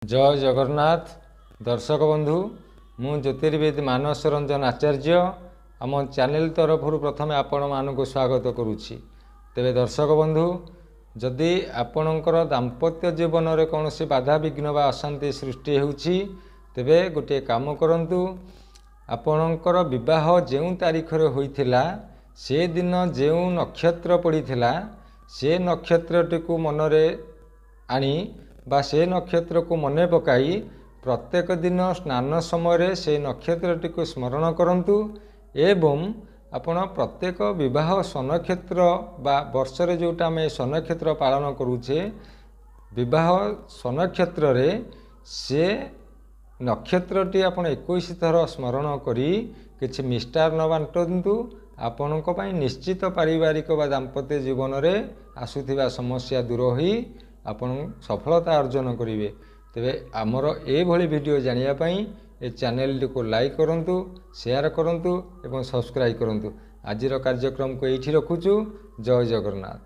ଜୟ ଜଗନ୍ନାଥ ଦର୍ଶକ ବନ୍ଧୁ, ମୁଁ ଜ୍ୟୋତିର୍ବିଦ ମାନସ ରଞ୍ଜନ ଆଚାର୍ଯ୍ୟ ଆମ ଚ୍ୟାନେଲ ତରଫରୁ ପ୍ରଥମେ ଆପଣମାନଙ୍କୁ ସ୍ୱାଗତ କରୁଛି। ତେବେ ଦର୍ଶକ ବନ୍ଧୁ, ଯଦି ଆପଣଙ୍କର ଦାମ୍ପତ୍ୟ ଜୀବନରେ କୌଣସି ବାଧାବିଘ୍ନ ବା ଅଶାନ୍ତି ସୃଷ୍ଟି ହେଉଛି, ତେବେ ଗୋଟିଏ କାମ କରନ୍ତୁ। ଆପଣଙ୍କର ବିବାହ ଯେଉଁ ତାରିଖରେ ହୋଇଥିଲା, ସେଦିନ ଯେଉଁ ନକ୍ଷତ୍ର ପଡ଼ିଥିଲା, ସେ ନକ୍ଷତ୍ରଟିକୁ ମନରେ ଆଣି ବା ସେ ନକ୍ଷତ୍ରକୁ ମନେ ପକାଇ ପ୍ରତ୍ୟେକ ଦିନ ସ୍ନାନ ସମୟରେ ସେ ନକ୍ଷତ୍ରଟିକୁ ସ୍ମରଣ କରନ୍ତୁ ଏବଂ ଆପଣ ପ୍ରତ୍ୟେକ ବିବାହ ସନକ୍ଷତ୍ର ବା ବର୍ଷରେ ଯେଉଁଟା ଆମେ ସନକ୍ଷତ୍ର ପାଳନ କରୁଛେ, ବିବାହ ସନକ୍ଷତ୍ରରେ ସେ ନକ୍ଷତ୍ରଟି ଆପଣ 21 ଥର ସ୍ମରଣ କରି କିଛି ମିଷ୍ଟାନ୍ନ ବାଣ୍ଟନ୍ତୁ। ଆପଣଙ୍କ ପାଇଁ ନିଶ୍ଚିତ ପାରିବାରିକ ବା ଦାମ୍ପତ୍ୟ ଜୀବନରେ ଆସୁଥିବା ସମସ୍ୟା ଦୂର ହୋଇ ଆପଣ ସଫଳତା ଅର୍ଜନ କରିବେ। ତେବେ ଆମର ଏଇଭଳି ଭିଡ଼ିଓ ଜାଣିବା ପାଇଁ ଏ ଚ୍ୟାନେଲଟିକୁ ଲାଇକ୍ କରନ୍ତୁ, ସେୟାର କରନ୍ତୁ ଏବଂ ସବସ୍କ୍ରାଇବ୍ କରନ୍ତୁ। ଆଜିର କାର୍ଯ୍ୟକ୍ରମକୁ ଏଇଠି ରଖୁଛୁ। ଜୟ ଜଗନ୍ନାଥ।